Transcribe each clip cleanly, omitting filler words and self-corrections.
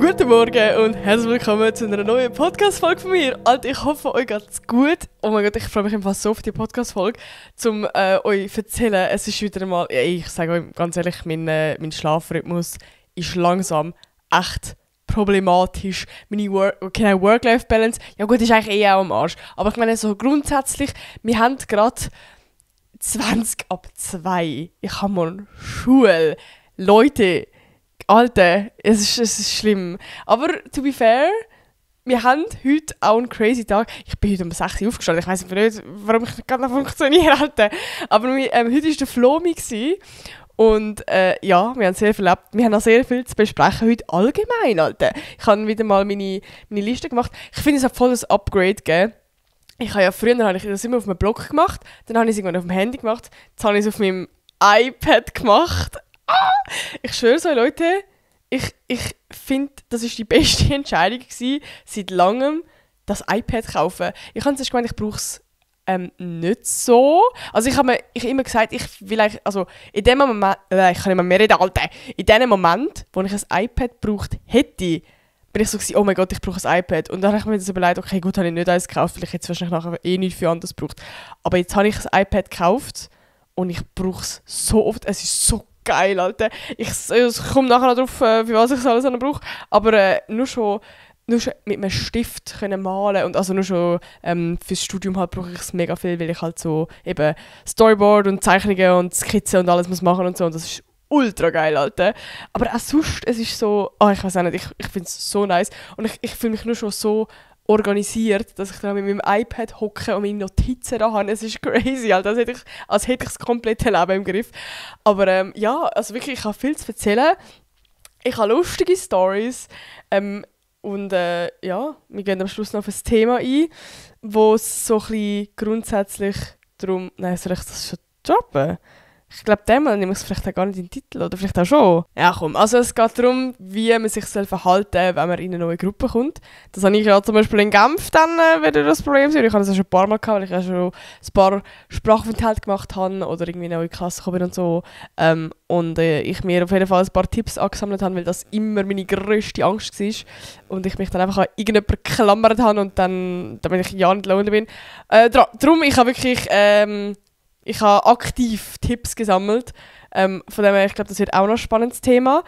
Guten Morgen und herzlich willkommen zu einer neuen Podcast-Folge von mir. Alter, ich hoffe, euch geht's gut. Oh mein Gott, ich freue mich einfach so auf die Podcast-Folge, um euch zu erzählen. Es ist wieder mal, ich sage euch ganz ehrlich, mein Schlafrhythmus ist langsam echt problematisch. Meine Work-Life-Balance, ja gut, ist eigentlich auch am Arsch. Aber ich meine so grundsätzlich, wir haben gerade 20 ab 2. Ich habe morgen Schule. Leute, Alter, es ist schlimm. Aber to be fair, wir haben heute auch einen crazy Tag. Ich bin heute um 6 Uhr aufgestanden. Ich weiss nicht, warum ich gerade noch funktioniere. Alter. Aber heute war der Flomi. Und ja, wir haben sehr viel erlebt. Wir haben auch sehr viel zu besprechen heute allgemein. Alter. Ich habe wieder mal meine Liste gemacht. Ich finde, es hat voll ein Upgrade gegeben. Früher habe ich das immer auf meinem Blog gemacht. Dann habe ich es irgendwann auf dem Handy gemacht. Jetzt habe ich es auf meinem iPad gemacht. Ich schwöre so, Leute, ich finde, das war die beste Entscheidung gewesen, seit langem, das iPad zu kaufen. Ich habe zuerst gemeint, ich brauche es nicht so. Also ich habe immer gesagt, ich will eigentlich, also in dem Moment, ich kann nicht mehr reden, Alter. In dem Moment, wo ich ein iPad gebraucht hätte, bin ich so gewesen, oh mein Gott, ich brauche ein iPad. Und dann habe ich mir das überlegt, okay, gut, habe ich nicht eins gekauft, vielleicht hätte es wahrscheinlich nachher nichts für anderes gebraucht. Aber jetzt habe ich ein iPad gekauft und ich brauche es so oft, es ist so geil, Alter. Ich komme nachher noch drauf, für was ich es alles brauche. Aber nur schon mit einem Stift können malen und also nur schon fürs Studium halt brauche ich es mega viel, weil ich halt so eben Storyboard und Zeichnungen und Skizzen und alles muss machen und so. Und das ist ultra geil, Alter. Aber auch sonst, es ist so, ich weiß auch nicht, ich finde es so nice. Und ich fühle mich nur schon so organisiert, dass ich dann mit meinem iPad hocke und meine Notizen da habe. Es ist crazy, Alter. Als hätte ich das komplette Leben im Griff. Aber ja, also wirklich, ich habe viel zu erzählen. Ich habe lustige Storys. Und ja, wir gehen am Schluss noch auf ein Thema ein, wo es so ein bisschen grundsätzlich darum... Nein, soll ich das schon droppen? Ich glaube, demnach nehme ich es vielleicht auch gar nicht in den Titel, oder vielleicht auch schon. Ja, komm. Also es geht darum, wie man sich verhalten soll, wenn man in eine neue Gruppe kommt. Das habe ich ja zum Beispiel in Genf dann wieder das Problem sein. Ich habe das ja schon ein paar Mal gehabt, weil ich ja schon ein paar Sprachaufenthalte gemacht habe oder irgendwie in eine neue Klasse gekommen bin und so. Und ich mir auf jeden Fall ein paar Tipps angesammelt habe, weil das immer meine grösste Angst war. Und ich mich dann einfach an irgendjemanden geklammert habe und dann bin ich ja nicht lohnt bin. Darum, ich habe wirklich... Ich habe aktiv Tipps gesammelt. Von dem her, ich glaube, das wird auch noch ein spannendes Thema.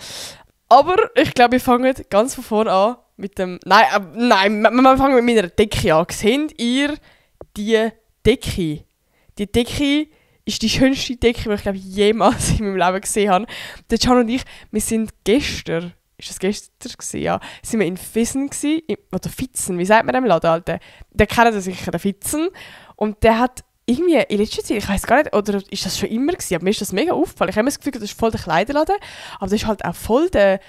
Aber ich glaube, wir fangen ganz von vorne an mit dem... Nein, wir fangen mit meiner Decke an. Seht ihr die Decke? Die Decke ist die schönste Decke, die ich glaube jemals in meinem Leben gesehen habe. Der Can und ich, wir sind gestern... Ist das gestern gewesen? Ja. Sind wir in Fissen gewesen, oder Fitzen, wie sagt man dem Laden, Alter? Der kennt das sicher, den Fitzen. Und der hat... Irgendwie in letzter Zeit, ich weiß gar nicht, oder ist das schon immer gewesen, aber mir ist das mega aufgefallen. Ich habe immer das Gefühl, das ist voll der Kleiderladen, aber das ist halt auch voll der,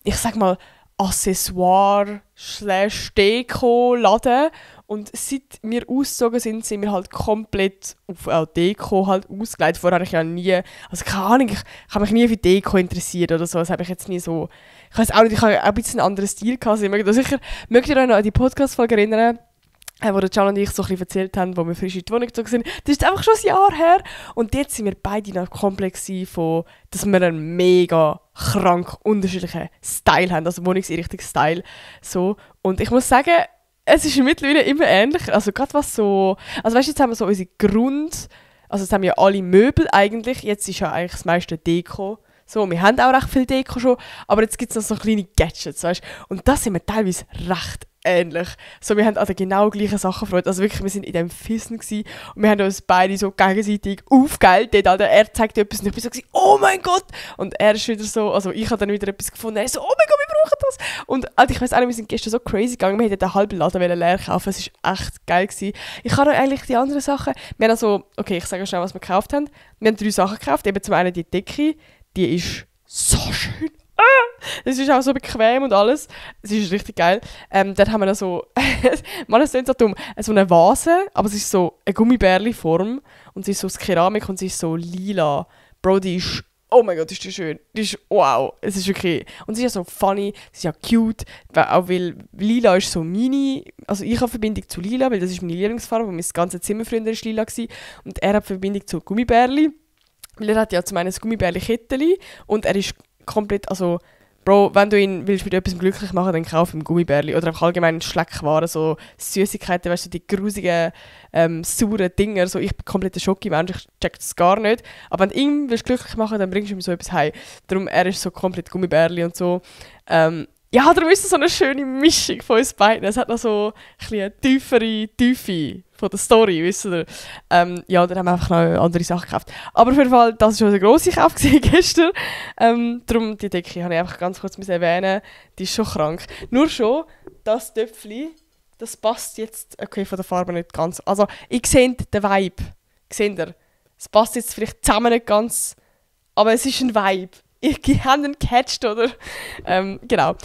ich sag mal, Accessoire/Deko-Laden. Und seit wir ausgezogen sind wir halt komplett auf Deko halt ausgelegt. Vorher habe ich ja nie, also keine Ahnung, ich habe mich nie für Deko interessiert oder so. Das habe ich jetzt nie so, ich weiß auch nicht, ich habe auch ein bisschen einen anderen Stil gehabt. Sicher, mögt ihr euch noch an die Podcast-Folge erinnern, wo der Can und ich so ein bisschen erzählt haben, wo wir frisch in die Wohnung gezogen sind. Das ist einfach schon ein Jahr her. Und jetzt sind wir beide noch komplex von, dass wir einen mega krank unterschiedlichen Style haben. Also Wohnungseinrichtungsstyle. So. Und ich muss sagen, es ist mittlerweile immer ähnlich. Also gerade was so... Also weißt du, jetzt haben wir so unsere Also jetzt haben wir ja alle Möbel eigentlich. Jetzt ist ja eigentlich das meiste Deko. So, wir haben auch recht viel Deko schon. Aber jetzt gibt es noch so kleine Gadgets, weißt du. Und das sind wir teilweise recht ähnlich. So, wir haben an den genau gleichen Sachen gefreut. Also wirklich, wir sind in diesem Fissen gewesen und wir haben uns beide so gegenseitig aufgeilt. Alter, er zeigt etwas und ich bin so gewesen, oh mein Gott! Und er ist wieder so, also ich habe dann wieder etwas gefunden, er so, oh mein Gott, wir brauchen das! Und Alter, ich weiss auch nicht, wir sind gestern so crazy gegangen, wir hätten den halben Laden leer kaufen, es war echt geil gewesen. Ich habe eigentlich die anderen Sachen, wir haben also, okay, ich sage schnell, was wir gekauft haben. Wir haben 3 Sachen gekauft, eben zum einen die Decke, die ist so schön. Es ist auch so bequem und alles. Es ist richtig geil. Dann haben wir noch so, man, es klingt so dumm, so eine Vase, aber es ist so eine Gummibärli-Form und sie ist so aus Keramik und sie ist so lila. Bro, die ist, oh mein Gott, ist die schön. Die ist, wow, es ist wirklich, und sie ist ja so funny, sie ist ja cute, auch weil lila ist so meine, also ich habe Verbindung zu lila, weil das ist meine Lieblingsfarbe und mein ganzes Zimmer früher war lila gewesen. Und er hat Verbindung zu Gummibärli, weil er hat ja zum einen ein Gummibärli-Kettchen und er ist komplett, also Bro, wenn du ihn willst mit etwas glücklich machen, dann kauf ihm Gummibärli oder einfach allgemein Schleckwaren, so Süßigkeiten, weißt du, die grusigen, sauren Dinger, so ich bin komplett ein Schoki-Mensch, ich check das gar nicht. Aber wenn du ihn willst glücklich machen, dann bringst du ihm so etwas heim. Darum, er ist so komplett Gummibärli und so. Ja, darum ist es so eine schöne Mischung von uns beiden. Es hat noch so eine tiefere Tiefe von der Story, wisst ihr. Ja, dann haben wir einfach noch andere Sachen gekauft. Aber auf jeden Fall, das war unser grosser Kauf gestern. Darum, die Decke habe ich einfach ganz kurz erwähnen. Die ist schon krank. Nur schon, das Töpfchen, das passt jetzt, okay, von der Farbe nicht ganz. Also, ich sehe den Vibe. Seht ihr? Es passt jetzt vielleicht zusammen nicht ganz, aber es ist ein Vibe. Ich habe ihn gecatcht, oder? Genau.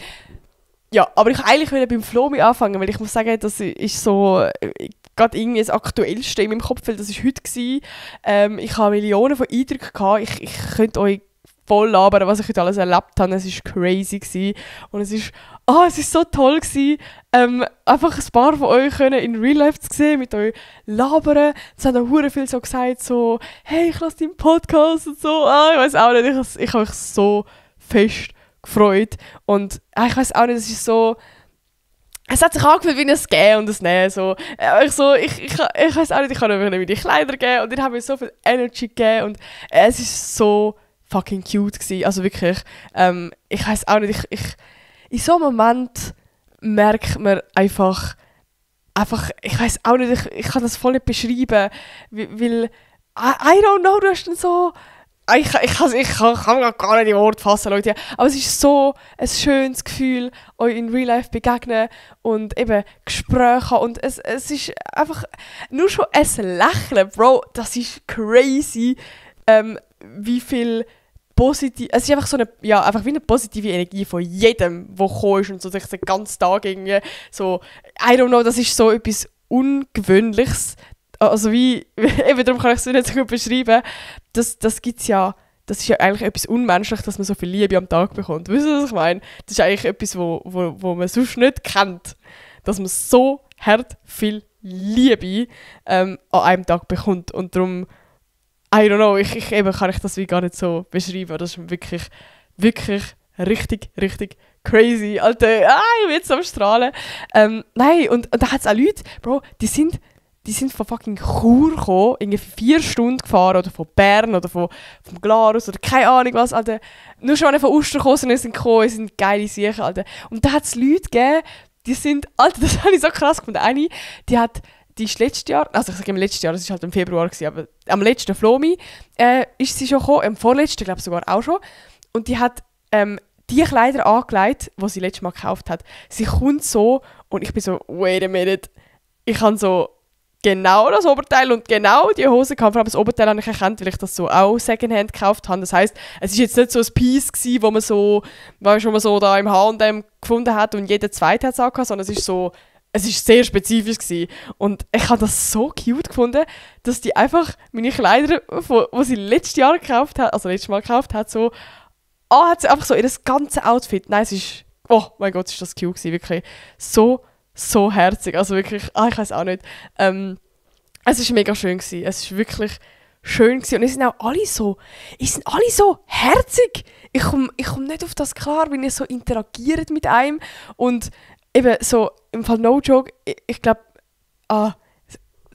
Ja, aber ich eigentlich will beim Flomi anfangen, weil ich muss sagen, das ist so gerade irgendwie das Aktuellste in meinem Kopf, weil das war heute gewesen. Ich habe Millionen von Eindrücken gehabt. Ich könnte euch voll labern, was ich heute alles erlebt habe. Es war crazy gewesen. Und es ist so toll gewesen, einfach ein paar von euch können in Real Life zu sehen, mit euch labern. Es haben auch hure viel so gesagt, so, hey, ich lasse deinen Podcast und so. Ich weiß auch nicht, ich habe mich so fest gefreut. Und ich weiß auch nicht, es ist so, es hat sich angefühlt wie ein Gehen und ein Nehmen. So. Ich weiß auch nicht, ich kann einfach nicht wie die Kleider geben und ich habe mir so viel Energy gegeben und es ist so fucking cute gewesen. Also wirklich, ich weiß auch nicht, in so einem Moment merkt man einfach, ich weiß auch nicht, ich kann das voll nicht beschreiben, weil, I don't know, du hast dann so, ich kann gar nicht in Worte fassen, Leute, aber es ist so ein schönes Gefühl, euch in Real Life begegnen und eben Gespräche haben und es ist einfach, nur schon ein Lächeln, Bro, das ist crazy, wie viel positiv, es ist einfach so eine, ja, einfach wie eine positive Energie von jedem, der gekommen ist und so sich den ganzen Tag irgendwie so, I don't know, das ist so etwas Ungewöhnliches, also wie, eben darum kann ich es nicht so gut beschreiben, das gibt's ja, das ist ja eigentlich etwas unmenschlich, dass man so viel Liebe am Tag bekommt. Wisst ihr, was ich meine? Das ist eigentlich etwas, wo man sonst nicht kennt, dass man so hart viel Liebe an einem Tag bekommt und darum I don't know, eben kann ich das wie gar nicht so beschreiben. Das ist wirklich, wirklich richtig, richtig crazy. Alter, ich bin jetzt am Strahlen. Nein, und da hat es auch Leute, Bro, die sind von fucking Chur gekommen, irgendwie 4 Stunden gefahren, oder von Bern, oder vom Glarus, oder keine Ahnung was, Alter. Nur schon von Osterkosen sind gekommen, sind geile Sachen, Alter. Und da hat es Leute gegeben, die sind, Alter, das habe ich so krass gefunden. Eine, die ist letztes Jahr, also ich sage im letzten Jahr, das war halt im Februar, aber am letzten Flomi ist sie schon gekommen, im vorletzten glaube ich sogar auch schon. Und die hat die Kleider angelegt, die sie letztes Mal gekauft hat. Sie kommt so und ich bin so, wait a minute, ich habe so genau das Oberteil und genau die Hose gehabt. Vor allem das Oberteil habe ich erkannt, weil ich das so auch Secondhand gekauft habe. Das heisst, es war jetzt nicht so ein Piece gewesen, wo man so, weißt, wo man so da im H&M gefunden hat und jeder zweite hat es angehabt, sondern es ist sehr spezifisch gewesen. Und ich habe das so cute gefunden, dass die einfach meine Kleider, die sie letztes Mal gekauft hat, so, hat sie einfach so ihr ganzes Outfit. Nein, es ist, oh mein Gott, ist das cute gewesen, wirklich. So herzig, also wirklich, ich weiß auch nicht. Es ist mega schön gewesen, es ist wirklich schön gewesen. Und es sind auch alle so herzig. Ich komm nicht auf das klar, wenn ihr so interagiert mit einem und eben so, im Fall no joke, ich glaube,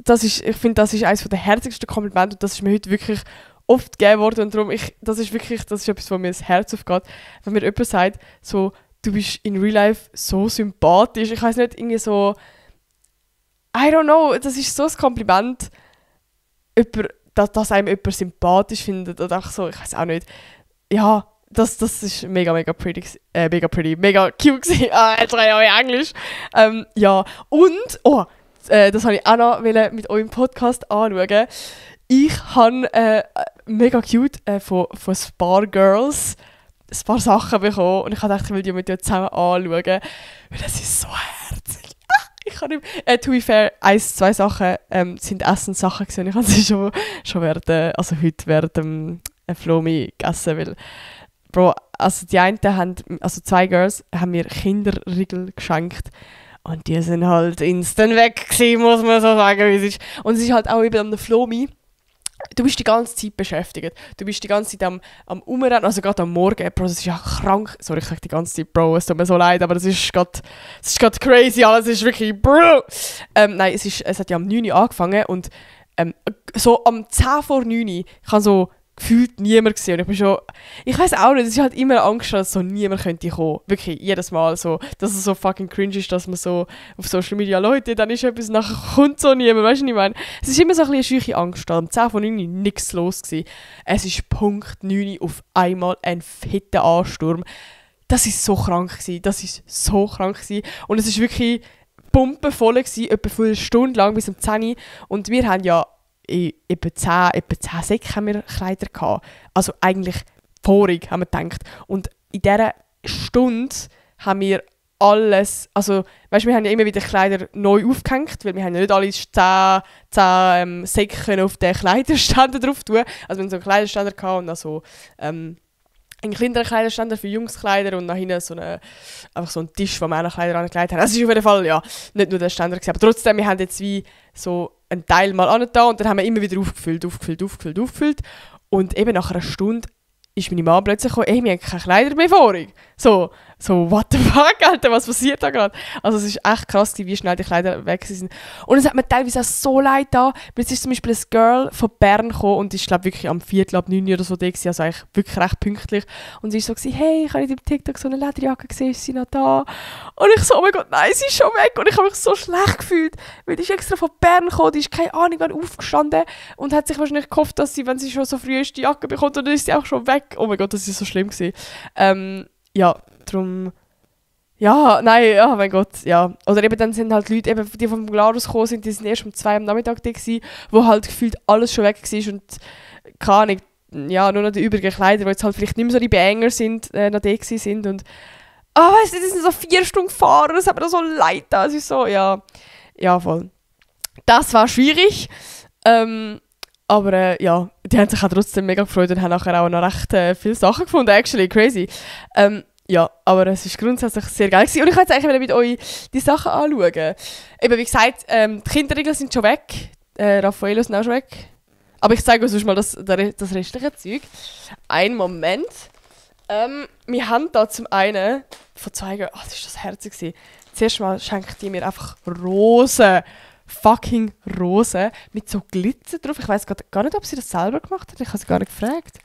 ich finde, das ist eines der herzigsten Komplimente und das ist mir heute wirklich oft gegeben worden und darum, das ist etwas, wo mir das Herz aufgeht, wenn mir jemand sagt, so, du bist in Real Life so sympathisch, ich weiß nicht, irgendwie so, I don't know, das ist so ein Kompliment, dass einem jemand sympathisch findet oder auch so, ich weiß auch nicht, ja, das ist mega pretty, mega cute gewesen. Jetzt rede ich auch Englisch. Ja, und, das wollte ich auch noch mit eurem Podcast anschauen. Ich habe mega cute von ein paar Girls ein paar Sachen bekommen und ich habe gedacht, ich will die mit dir zusammen anschauen, weil das ist so herzig. Ich kann nicht to be fair, 1-2 Sachen sind Essenssachen gewesen. Ich habe sie schon während dem Flomi gegessen, weil Bro, also die einen also 2 Girls haben mir Kinderriegel geschenkt und die sind halt instant weg gewesen, muss man so sagen, wie es ist. Und es ist halt auch eben am Flomi du bist die ganze Zeit beschäftigt. Du bist die ganze Zeit am Umrennen, also gerade am Morgen. Bro, das ist ja krank. Sorry, ich sage die ganze Zeit Bro, es tut mir so leid, aber es ist gerade crazy, alles ist wirklich Bro. Nein, es hat ja um 9 Uhr angefangen und so am 10 vor 9 Uhr, ich habe so gefühlt niemand gesehen. Und ich bin schon, ich weiß auch nicht, es ist halt immer Angst, dass so niemand könnte kommen. Wirklich, jedes Mal so, dass es so fucking cringe ist, dass man so auf Social Media, Leute, dann ist etwas, nachher kommt so niemand, weißt du, was ich meine? Es ist immer so ein bisschen eine scheuche Angst da. Am 10 von 9 Uhr nichts los gewesen. Es ist Punkt 9 Uhr auf einmal ein fetter Ansturm. Das ist so krank gewesen, Und es ist wirklich pumpenvoll gewesen, etwa eine Stunde lang bis um 10 Uhr. Und wir haben ja etwa 10 Säcke haben wir Kleider gehabt. Also eigentlich vorig, haben wir gedacht. Und in dieser Stunde haben wir alles, also weißt, wir haben ja immer wieder Kleider neu aufgehängt, weil wir haben ja nicht alle 10 Säcke auf den Kleiderständer drauf tun. Also wir haben so einen Kleiderständer gehabt und dann so einen kleineren Kleiderständer für Jungskleider und nach hinten einfach so einen Tisch, wo wir auch Kleider angelegt haben. Das ist auf jeden Fall ja nicht nur der Ständer gewesen, aber trotzdem, wir haben jetzt wie so einen Teil mal angetan und dann haben wir immer wieder aufgefüllt. Und eben nach einer Stunde ist meine Mama plötzlich gekommen, wir haben keine Kleider mehr vorig. So, what the fuck, Alter, was passiert da gerade? Also es ist echt krass, wie schnell die Kleider weg sind. Und es hat mir teilweise auch so leid da, weil es ist zum Beispiel ein Girl von Bern gekommen und ist, glaube wirklich am 8:45 oder so da gewesen, also eigentlich wirklich recht pünktlich. Und sie war so, hey, ich habe in TikTok so eine Lederjacke gesehen, ist sie noch da? Und ich so, oh mein Gott, nein, sie ist schon weg. Und ich habe mich so schlecht gefühlt, weil die ist extra von Bern gekommen, die ist keine Ahnung wann aufgestanden und hat sich wahrscheinlich gehofft, dass sie, wenn sie schon so früh ist, die Jacke bekommt, und dann ist sie auch schon weg. Oh mein Gott, das ist so schlimm gewesen. Ja, darum... Ja, nein, oh mein Gott, ja. Oder eben dann sind halt Leute, eben die vom Glarus gekommen sind, die sind erst um 2 am Nachmittag da gewesen, wo halt gefühlt alles schon weg war und keine Ahnung, ja, nur noch die übrigen Kleider, die jetzt halt vielleicht nicht mehr so die Banger sind, noch da sind und weißt du, die sind so 4 Stunden gefahren, das hat mir so leid da, es ist so, ja, voll. Das war schwierig, aber ja, die haben sich auch trotzdem mega gefreut und haben nachher auch noch recht viele Sachen gefunden, actually, crazy. Ja, aber es war grundsätzlich sehr geil gewesen. Und ich wollte jetzt eigentlich mit euch die Sachen anschauen. Eben, wie gesagt, die Kinderriegel sind schon weg. Raffaello sind auch schon weg. Aber ich zeige euch sonst mal das restliche Zeug. Einen Moment. Wir haben da zum einen von zeigen, das war das herzig gewesen. Zuerst mal schenkt die mir einfach Rosen. Fucking Rosen. Mit so Glitzer drauf. Ich weiss gar nicht, ob sie das selber gemacht hat. Ich habe sie gar nicht gefragt.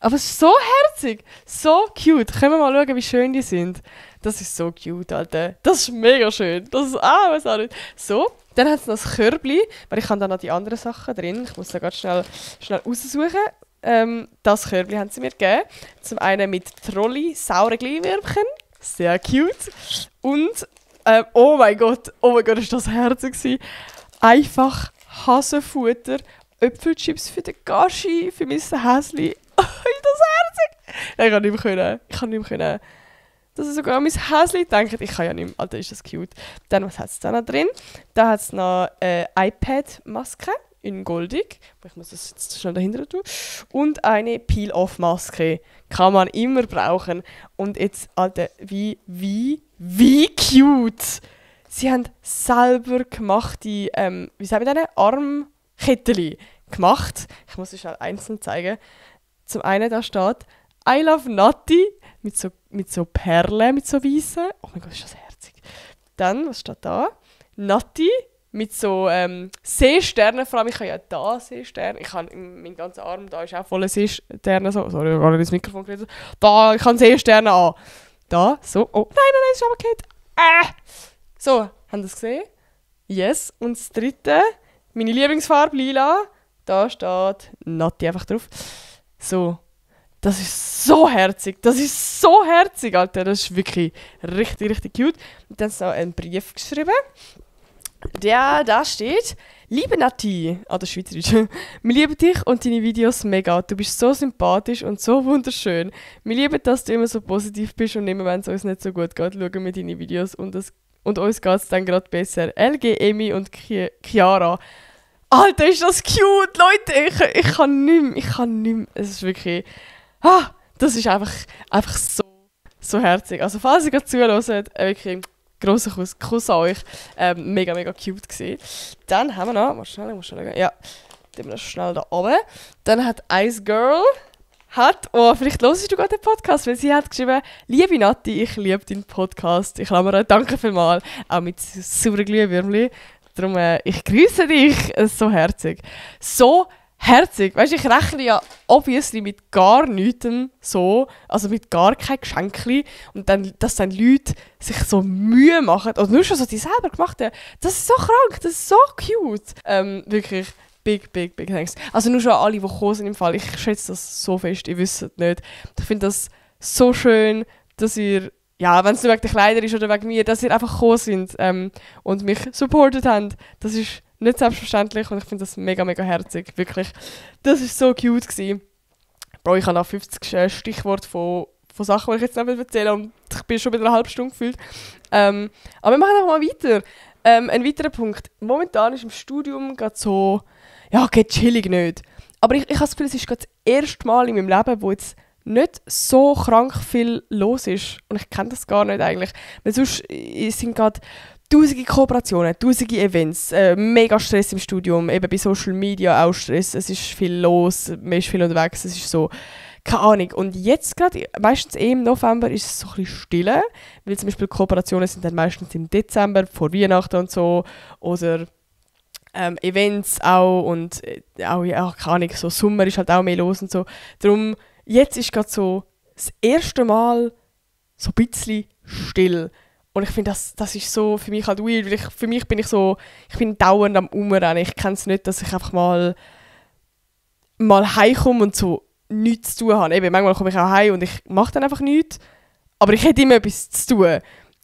Aber es ist so herzig, so cute. Können wir mal schauen, wie schön die sind. Das ist so cute, Alter. Das ist mega schön. Das ist, weiß auch nicht. So, dann hat es noch das Körbchen, weil ich habe da noch die anderen Sachen drin. Ich muss da ganz schnell raussuchen. Das Körbchen haben sie mir gegeben. Zum einen mit Trolli, saure Glühwürmchen. Sehr cute. Und, oh mein Gott, ist das herzig gewesen. Einfach Hasenfutter, Äpfelchips für den Gaschi, für mein Häschen. Ist das herzig? Nein, ich kann nicht mehr. Das ist sogar an mein Häschen gedacht. Ich kann ja nicht mehr. Alter, ist das cute. Dann, was hat es da noch drin? Da hat es noch iPad-Maske in goldig. Ich muss das jetzt schnell dahinter tun. Und eine Peel-Off-Maske. Kann man immer brauchen. Und jetzt, Alter, wie cute! Sie haben selber gemachte, wie sagen wir das? Armkettchen gemacht. Ich muss es schnell einzeln zeigen. Zum einen da steht I love Natti mit so Perlen, mit so weißen. Oh mein Gott, ist das herzig. Dann, was steht da? Natti mit so Seesternen. Vor allem, ich habe ja da Seesterne. Ich habe mein ganzer Arm, da ist auch voller Seesterne. So. Sorry, ich habe gar nicht ins Mikrofon geredet. Da, ich habe Seesterne an. Da, so. Oh, nein, ist aber geht. So, haben Sie das gesehen? Yes. Und das dritte, meine Lieblingsfarbe, lila. Da steht Natti einfach drauf. So, das ist so herzig. Alter. Das ist wirklich richtig, richtig cute. Und dann ist noch ein Brief geschrieben. Da steht: Liebe Nati, das Schweizerdeutsch. Wir lieben dich und deine Videos mega. Du bist so sympathisch und so wunderschön. Wir lieben, dass du immer so positiv bist und immer, wenn es uns nicht so gut geht, schauen wir deine Videos und uns geht es dann gerade besser. LG, Emi und Chiara. Alter, ist das cute, Leute! Ich kann nicht mehr. Es ist wirklich... das ist einfach so herzig. Also falls ihr gerade zuhört, wirklich grosser Kuss an euch. Mega, mega cute gewesen. Dann haben wir noch... Ich muss schnell schauen. Ja. tun wir das schnell da oben. Dann hat Ice Girl, vielleicht hörst du gerade den Podcast, weil sie hat geschrieben, liebe Nati, ich liebe deinen Podcast. Ich klammere, danke vielmals, auch mit sauren Glühwürmchen. Darum, ich grüße dich, so herzig. So herzig. Weißt du, ich rechne ja obviously mit gar nichts so, also mit gar kein Geschenkli. Und dann, dass dann Leute sich so Mühe machen, oder nur schon so die selber gemacht haben, das ist so krank, das ist so cute. Wirklich, big thanks. Also nur schon alle, die gekommen sind im Fall, ich schätze das so fest, ihr wisst es nicht. Ich finde das so schön, dass ihr, ja, wenn es nur wegen der Kleider ist oder wegen mir, dass ihr einfach gekommen sind und mich supportet habt. Das ist nicht selbstverständlich und ich finde das mega herzig, wirklich. Das war so cute gewesen. Bro, ich habe noch 50 Stichworte von Sachen, die ich jetzt nicht erzähle und ich bin schon wieder eine halbe Stunde gefühlt. Aber wir machen einfach mal weiter. Ein weiterer Punkt. Momentan ist im Studium gerade so, ja, geht chillig nicht. Aber ich habe das Gefühl, es ist gerade das erste Mal in meinem Leben, wo jetzt nicht so krank viel los ist. Und ich kenne das gar nicht eigentlich. Weil sonst sind gerade tausende Kooperationen, tausende Events, mega Stress im Studium, eben bei Social Media auch Stress, es ist viel los, man ist viel unterwegs, es ist so, keine Ahnung. Und jetzt gerade, meistens im November, ist es so ein bisschen stille, weil zum Beispiel Kooperationen sind dann meistens im Dezember, vor Weihnachten und so, oder Events auch und auch, ja, keine Ahnung, so Sommer ist halt auch mehr los und so. Darum, jetzt ist gerade so das erste Mal so ein bisschen still. Und ich finde, das ist so für mich halt weird, weil für mich bin ich bin dauernd am Umrennen. Ich kenne es nicht, dass ich einfach mal heimkomme und so nichts zu tun habe. Eben, manchmal komme ich auch heim und ich mache dann einfach nichts, aber ich hätte immer etwas zu tun.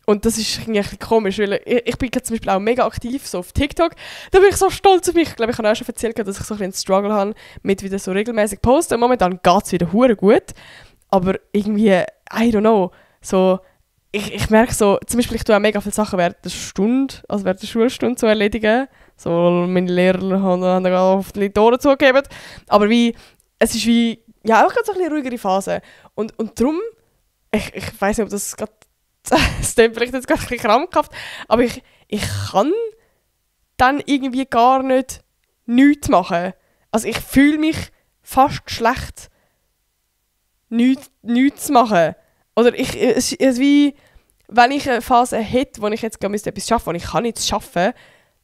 Und das ist irgendwie ein bisschen komisch, weil ich bin zum Beispiel auch mega aktiv so auf TikTok. Da bin ich so stolz auf mich. Ich glaube, ich habe auch schon erzählt, dass ich so ein bisschen einen Struggle habe mit wieder so regelmäßig posten. Momentan geht es wieder hure gut, aber irgendwie, I don't know, so ich merke so, zum Beispiel ich tue auch mega viele Sachen während der Stunde, also während der Schulstunde zu erledigen. So, meine Lehrer haben da auf die Tore zugegeben. Aber es ist wie, ja, auch so ein bisschen ruhigere Phase. Und darum, ich weiss nicht, ob das gerade, es klingt vielleicht jetzt gerade ein bisschen krampfhaft, aber ich kann dann irgendwie gar nichts machen. Also ich fühle mich fast schlecht, nichts zu machen. Oder es ist wie, wenn ich eine Phase hätte, wo ich jetzt etwas schaffen müsste, wo ich kann nichts arbeiten,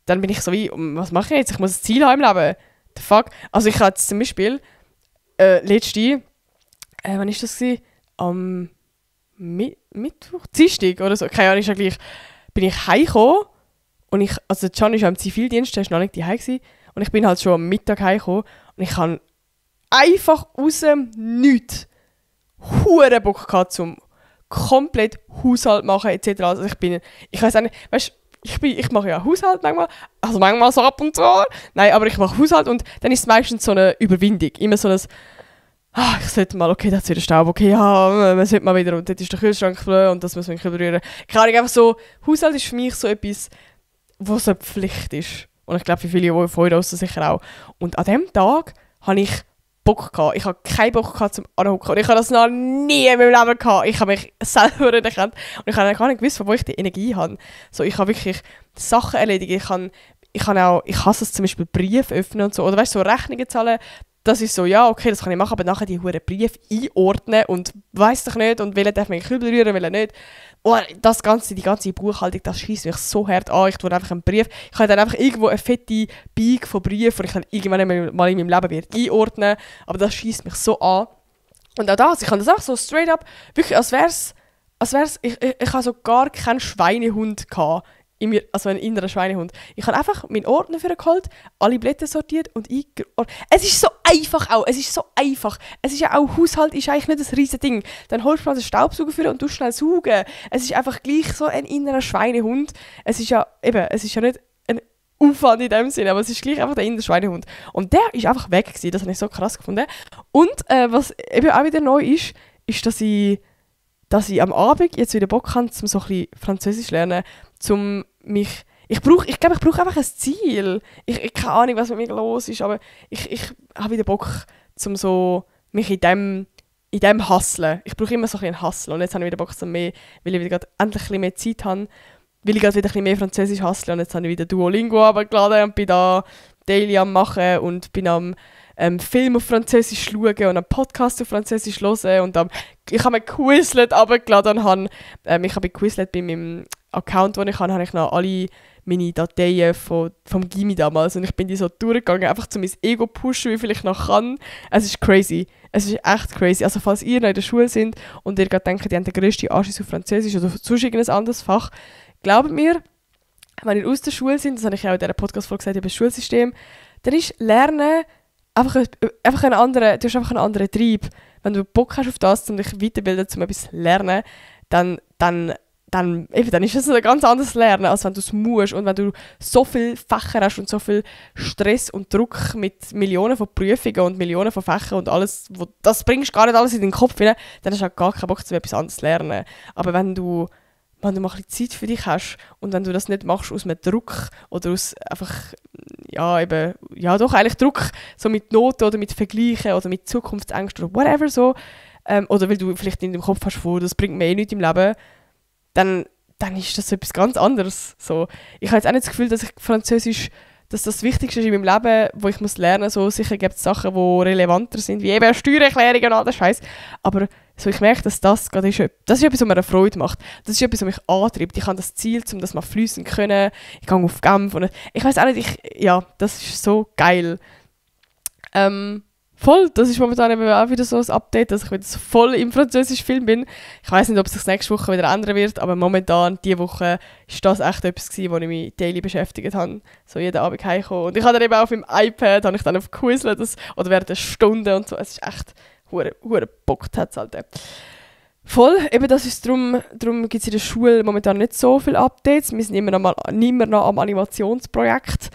dann bin ich so wie, was mache ich jetzt? Ich muss ein Ziel haben im Leben. The fuck? Also ich hatte zum Beispiel letzte, wann war das? Am Mittwoch? Dienstag oder so, keine Ahnung, ist ja gleich, bin ich heimgekommen und also Can ist ja im Zivildienst, der war noch nicht daheim gewesen, und ich bin halt schon am Mittag heimgekommen und ich habe einfach aus dem Nichts hure Bock gehabt, zum komplett Haushalt machen etc. Also ich weiß auch nicht, weißt, ich mache ja Haushalt manchmal so ab und zu. Nein, aber ich mache Haushalt und dann ist es meistens so eine Überwindung. Immer so ein, ich sollte mal, okay, da ist wieder Staub, okay, ja, man sollte mal wieder, und dort ist der Kühlschrank voll und das muss man berühren. Keine Ahnung, einfach so, Haushalt ist für mich so etwas, was so eine Pflicht ist. Und ich glaube, für viele von euch sicher auch. Und an diesem Tag habe ich Bock gehabt. Ich habe keinen Bock gehabt zum Anhocken. Und ich habe das noch nie in meinem Leben gehabt. Ich habe mich selber nicht erkannt. Und ich habe gar nicht gewusst, von wo ich die Energie habe. So, ich habe wirklich Sachen erledigt. Ich hasse es zum Beispiel Briefe öffnen und so. Oder weißt du, so Rechnungen zahlen. Das ist so, ja, okay, das kann ich machen, aber nachher die huren Briefe einordnen und weiss doch nicht und welchen darf man in den Kübel rühren, welchen nicht. Oh, die ganze Buchhaltung, das scheisst mich so hart an. Ich tue einfach einen Brief. Ich habe dann einfach irgendwo eine fette Beige von Briefen, die ich dann irgendwann mal in meinem Leben werde einordnen. Aber das scheisst mich so an. Und auch das, ich habe das auch so straight up, wirklich, als wär's ich habe so gar keinen Schweinehund gehabt. Also ein innerer Schweinehund. Ich habe einfach meinen Ordner für geholt, alle Blätter sortiert und es ist so einfach auch. Es ist so einfach. Es ist ja auch, Haushalt ist eigentlich nicht ein riesen Ding. Dann holst du mal den Staubsauger für und du schnell saugen. Es ist einfach gleich so ein innerer Schweinehund. Es ist ja nicht ein Aufwand in dem Sinne, aber es ist gleich einfach der innere Schweinehund. Und der ist einfach weg gewesen. Das habe ich so krass gefunden. Und was eben auch wieder neu ist, dass ich am Abend jetzt wieder Bock habe, um so ein bisschen Französisch zu lernen, ich glaube, ich brauche einfach ein Ziel. Ich keine Ahnung, was mit mir los ist, aber ich habe wieder Bock, mich in dem Hustlen. Ich brauche immer so ein bisschen Hustle. Und jetzt habe ich wieder Bock, weil ich wieder endlich ein bisschen mehr Zeit habe, will ich wieder ein bisschen mehr Französisch hustlen. Und jetzt habe ich wieder Duolingo runtergeladen und bin da daily am machen und bin am Film auf Französisch schauen und am Podcast auf Französisch hören und ich habe mir Quizlet runtergeladen und ich habe bei Quizlet bei meinem Account, den ich habe ich noch alle meine Dateien vom Gymi damals und ich bin die so durchgegangen, einfach zu mein Ego pushen, wie viel ich noch kann. Es ist crazy. Es ist echt crazy. Also falls ihr noch in der Schule sind und ihr gerade denkt, ihr habt den grössten Anschiss auf Französisch oder sonst irgendein anderes Fach, glaubt mir, wenn ihr aus der Schule sind, das habe ich ja auch in dieser Podcast-Folge gesagt, über das Schulsystem, dann ist Lernen einfach ein anderer, du hast einfach einen anderen Trieb. Wenn du Bock hast auf das, um dich weiterbilden, um etwas zu lernen, dann ist das ein ganz anderes Lernen, als wenn du es musst. Und wenn du so viele Fächer hast und so viel Stress und Druck mit Millionen von Prüfungen und Millionen von Fächern und alles, das bringst gar nicht alles in den Kopf rein, dann hast du auch gar keinen Bock, etwas anderes zu lernen. Aber wenn du mal ein bisschen Zeit für dich hast und wenn du das nicht machst aus einem Druck oder aus einfach, doch eigentlich Druck, so mit Noten oder mit Vergleichen oder mit Zukunftsängsten oder whatever so, oder weil du vielleicht in deinem Kopf hast, das bringt mir eh nichts im Leben, dann ist das etwas ganz anderes. So. Ich habe jetzt auch nicht das Gefühl, dass Französisch das Wichtigste ist in meinem Leben, wo ich muss lernen muss. So, sicher gibt es Sachen, die relevanter sind, wie eben Steuererklärungen und all das Scheiß. Aber so, ich merke, dass das ist etwas, was mir eine Freude macht. Das ist etwas, was mich antreibt. Ich habe das Ziel, um das mal fließen zu können. Ich gehe auf Genf. Und ich weiß auch nicht, das ist so geil. Voll, das ist momentan eben auch wieder so ein Update, dass ich wieder so voll im französischen Film bin. Ich weiß nicht, ob es sich nächste Woche wieder ändern wird, aber momentan, diese Woche, ist das echt etwas gewesen, wo ich mich daily beschäftigt habe. So jeden Abend heimgekommen. Und ich habe dann eben auf meinem iPad, habe ich dann auf Quizlet oder während der Stunde und so. Es ist echt hure bockt hat's halt. Voll, eben das ist darum gibt es in der Schule momentan nicht so viele Updates. Wir sind immer noch am Animationsprojekt.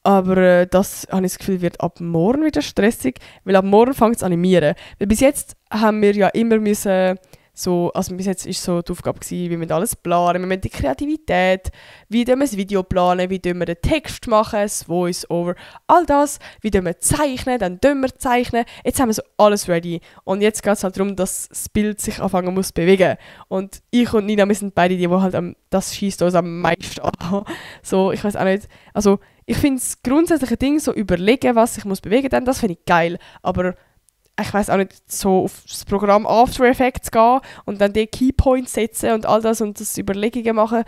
Aber das, habe ich das Gefühl, wird ab morgen wieder stressig, weil ab morgen fängt es an animieren. Weil bis jetzt haben wir ja immer müssen, bis jetzt war so die Aufgabe gewesen, wie wir alles planen, wir müssen die Kreativität, wie wir das Video planen, wie wir den Text machen, das Voice-Over, all das, wie wir zeichnen, dann wir zeichnen. Jetzt haben wir so alles ready. Und jetzt geht es halt darum, dass das Bild sich anfangen muss zu bewegen. Und ich und Nina, wir sind beide die halt das schießt uns am meisten an. So, ich weiß auch nicht, also ich finde das grundsätzliche Ding, so überlegen, was ich muss bewegen muss, das finde ich geil. Aber ich weiß auch nicht, so auf das Programm After Effects gehen und dann die Keypoints setzen und all das und das Überlegungen machen,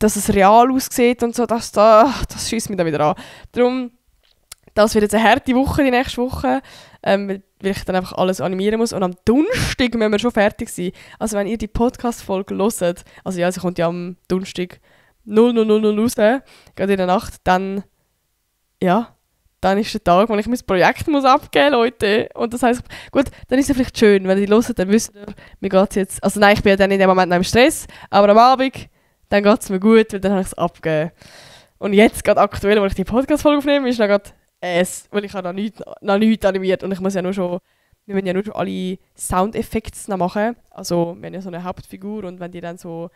dass es real aussieht und so, das schießt mich dann wieder an. Darum, das wird jetzt eine harte Woche, die nächste Woche, weil ich dann einfach alles animieren muss. Und am Donnerstag müssen wir schon fertig sein. Also wenn ihr die Podcast-Folge hört, also ja, sie kommt ja am Donnerstag 00:00 raus, gerade in der Nacht, dann ist der Tag, wo ich mein Projekt muss abgeben muss, Leute. Und das heisst, gut, dann ist es vielleicht schön, wenn ihr die hört, dann wisst ihr, mir geht es jetzt, also nein, ich bin ja dann in dem Moment noch im Stress, aber am Abend, dann geht es mir gut, weil dann habe ich es abgegeben. Und jetzt, gerade aktuell, wo ich die Podcast-Folge aufnehme, ist noch gerade weil ich habe noch nichts animiert und ich muss wir müssen ja nur schon alle Soundeffekte noch machen. Also, wir haben ja so eine Hauptfigur und wenn die dann so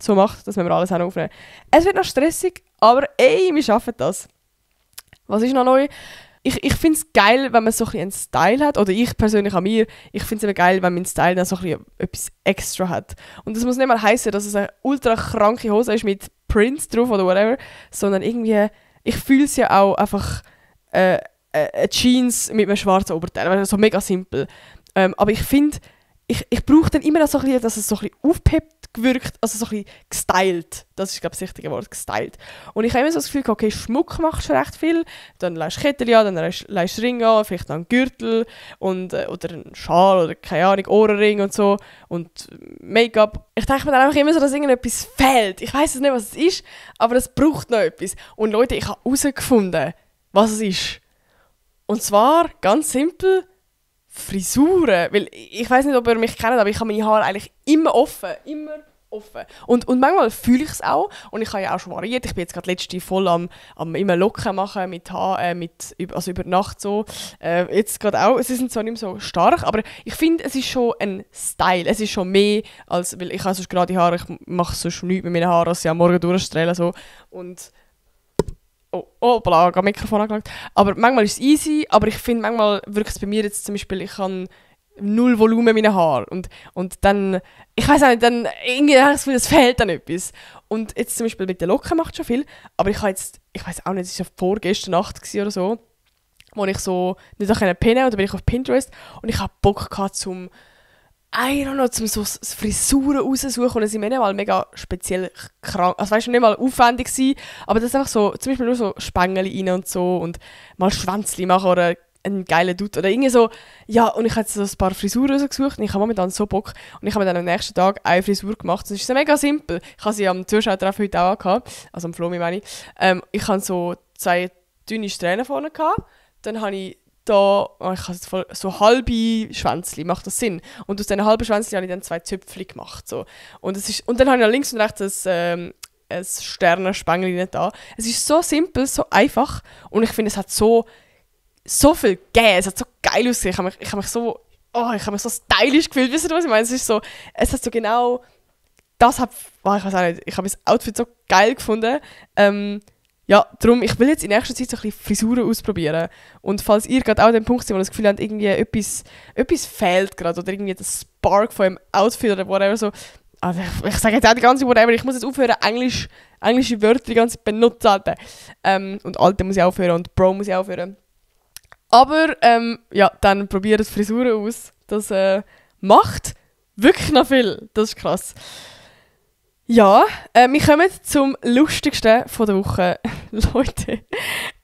macht, das müssen wir alles auch noch aufnehmen. Es wird noch stressig, aber wir schaffen das. Was ist noch neu? Ich finde es geil, wenn man so ein bisschen einen Style hat. Oder ich persönlich an mir. Ich finde es immer geil, wenn mein Style dann so ein bisschen etwas extra hat. Und das muss nicht mal heißen, dass es eine ultra kranke Hose ist mit Prints drauf oder whatever. Sondern irgendwie, ich fühle es ja auch einfach Jeans mit einem schwarzen Oberteil. Also so mega simpel. Aber ich finde, ich brauche dann immer noch so ein bisschen, dass es so ein bisschen aufpept gewirkt, also so ein bisschen gestylt. Das ist, glaube ich, das richtige Wort, gestylt. Und ich habe immer so das Gefühl, okay, Schmuck machst du recht viel, dann leist du Kettchen an, dann leist du Ring an, vielleicht noch einen Gürtel und, oder einen Schal oder, keine Ahnung, Ohrenring und so und Make-up. Ich denke mir dann einfach immer so, dass irgendetwas fehlt. Ich weiss nicht, was es ist, aber es braucht noch etwas. Und Leute, ich habe herausgefunden, was es ist. Und zwar, ganz simpel, Frisuren, weil ich weiß nicht, ob ihr mich kennt, aber ich habe meine Haare eigentlich immer offen. Und manchmal fühle ich es auch und ich habe ja auch schon variiert. Ich bin jetzt gerade letzte voll am immer Locken machen mit also über Nacht so. Jetzt gerade auch, sie sind zwar nicht mehr so stark, aber ich finde, es ist schon ein Style. Es ist schon mehr als, weil ich habe sonst gerade die Haare, ich mache sonst nichts mit meinen Haaren, als sie am Morgen durchstrahlen so. Und Mikrofon angelangt. Aber manchmal ist es easy, aber ich finde, manchmal wirkt es bei mir jetzt zum Beispiel, ich habe null Volumen in meinen Haaren. Und dann, ich weiß auch nicht, dann irgendwie habe ich das Gefühl, es fehlt dann etwas. Und jetzt zum Beispiel mit den Locken macht schon viel, aber ich weiß auch nicht, es war ja vorgestern Nacht oder so, wo ich so nicht pennen konnte, und dann bin ich auf Pinterest und ich hatte Bock gehabt, zum so Frisuren raussuchen, und es sind nicht mal mega speziell krank, also weißt du, nicht mal aufwendig gewesen, aber das ist einfach so, zum Beispiel nur so Spängel rein und so und mal Schwänzli machen oder einen geilen Dutt oder irgendwie so, ja, und ich habe jetzt so ein paar Frisuren rausgesucht und ich habe momentan so Bock und ich habe mir dann am nächsten Tag eine Frisur gemacht. Das ist so mega simpel. Ich habe sie am Zuschauertreffen heute auch angehabt, also am Flomi meine ich. Ich hatte so 2 dünne Strähnen vorne gehabt, dann habe ich da, ich habe jetzt voll, so halbe Schwänzli, macht das Sinn? Und aus diesen halben Schwänzli habe ich dann 2 Zöpfchen gemacht. So. Und dann habe ich noch links und rechts ein Sternenspengel da. Es ist so simpel, so einfach und ich finde, es hat so viel gegeben, es hat so geil ausgesehen. Ich habe mich so stylisch gefühlt, wisst ihr, was ich meine? Es hat so genau das ich weiß auch nicht, ich habe das Outfit so geil gefunden. Ja, darum, ich will jetzt in nächster Zeit so ein bisschen Frisuren ausprobieren. Und falls ihr gerade auch an dem Punkt seid, wo ihr das Gefühl habt, irgendwie etwas fehlt gerade oder irgendwie der Spark von einem Outfit oder whatever so, also ich sage jetzt auch die ganze Whatever, ich muss jetzt aufhören, englische Wörter die ganze Zeit benutzen, Alter. Und Alte muss ich aufhören und Bro muss ich aufhören. Aber ja, dann probiert Frisuren aus. Das macht wirklich noch viel. Das ist krass. Ja, wir kommen zum lustigsten von der Woche. Leute,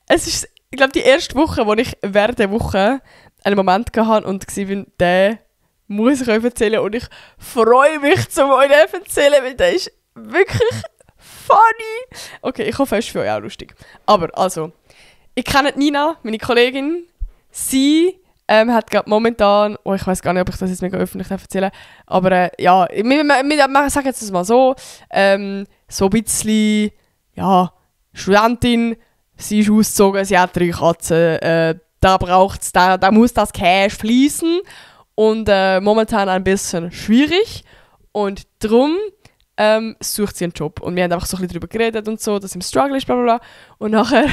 es ist, ich glaube, die erste Woche, wo ich während der Woche einen Moment hatte und war, den muss ich euch erzählen. Und ich freue mich, um euch den erzählen, weil der ist wirklich funny. Okay, ich hoffe, es ist für euch auch lustig. Aber also, ich kenne Nina, meine Kollegin. Sie hat gerade momentan, ich weiß gar nicht, ob ich das jetzt mega öffentlich erzählen darf, aber ja, wir sagen jetzt das mal so, so ein bisschen, ja, Studentin, sie ist ausgezogen, sie hat 3 Katzen, da muss das Cash fließen und momentan ein bisschen schwierig und darum sucht sie einen Job und wir haben einfach so ein bisschen darüber geredet und so, dass sie im Struggle ist, bla bla bla und nachher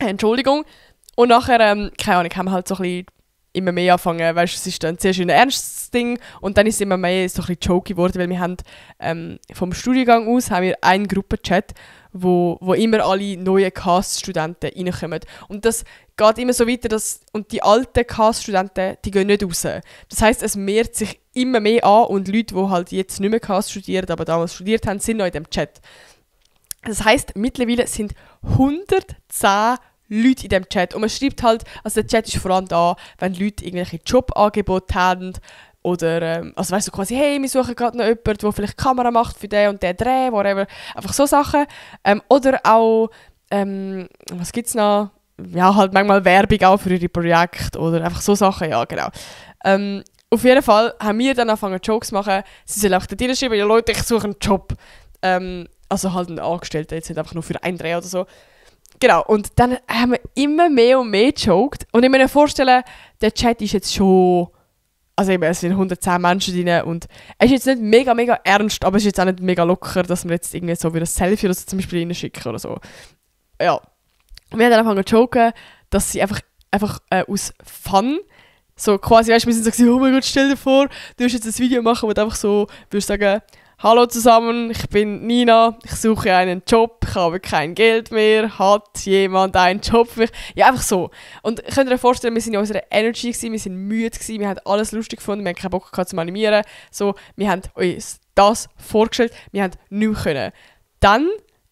Entschuldigung. Und nachher, keine Ahnung, haben wir halt so ein bisschen immer mehr angefangen, weißt du, es ist dann zuerst ein ernstes Ding und dann ist es immer mehr so ein bisschen jokey geworden, weil wir haben vom Studiengang aus haben wir einen Gruppenchat, wo immer alle neuen Cast-Studenten reinkommen. Und das geht immer so weiter, und die alten Cast-Studenten, die gehen nicht raus. Das heisst, es mehrt sich immer mehr an und Leute, die halt jetzt nicht mehr Cast studieren, aber damals studiert haben, sind noch in dem Chat. Das heisst, mittlerweile sind 110 Leute in diesem Chat. Und man schreibt halt, also der Chat ist vor allem da, wenn Leute irgendwelche Jobangebote haben oder, also weißt du, quasi, hey, wir suchen gerade noch jemanden, der vielleicht Kamera macht für den und den Dreh, whatever. Einfach so Sachen. Oder auch, was gibt's noch? Ja, halt manchmal Werbung auch für ihre Projekte oder einfach so Sachen, ja, genau. Auf jeden Fall haben wir dann angefangen, Jokes zu machen. Sie sollen auch da schreiben, ja Leute, ich suche einen Job. Also halt einen Angestellten, jetzt nicht einfach nur für einen Dreh oder so. Genau, und dann haben wir immer mehr und mehr gejoked. Und ich muss mir vorstellen, der Chat ist jetzt schon... Also eben, es sind 110 Menschen drin und es ist jetzt nicht mega, mega ernst, aber es ist jetzt auch nicht mega locker, dass wir jetzt irgendwie so wie ein Selfie oder so zum Beispiel reinschicken oder so. Ja. Und wir haben dann angefangen zu joken, dass sie einfach aus Fun, so quasi, weißt du, wir sind so gesagt, oh mein Gott, stell dir vor, du würdest jetzt ein Video machen, wo du einfach so würdest sagen, hallo zusammen, ich bin Nina, ich suche einen Job, ich habe kein Geld mehr, hat jemand einen Job für mich? Ja, einfach so. Und könnt ihr euch vorstellen, wir sind in unserer Energy gewesen, wir sind müde gewesen, wir haben alles lustig gefunden, wir haben keinen Bock gehabt zu animieren. So, wir haben uns das vorgestellt, wir haben nichts können. Dann,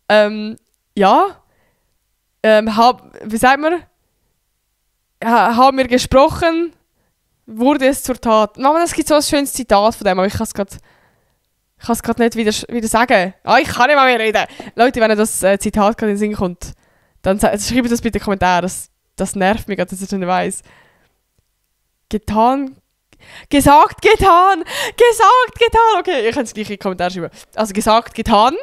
wie sagt man? Haben wir gesprochen, wurde es zur Tat. Mama, es gibt so ein schönes Zitat von dem, aber ich kann es gerade nicht wieder sagen. Ich kann nicht mal mehr reden. Leute, wenn ihr das Zitat gerade in den Sinn kommt, dann schreibt das bitte in die Kommentare. Das nervt mich gerade, dass ich das nicht weiss. Getan. Gesagt, getan. Gesagt, getan. Okay, ihr könnt es gleich in die Kommentare schreiben. Also gesagt, getan.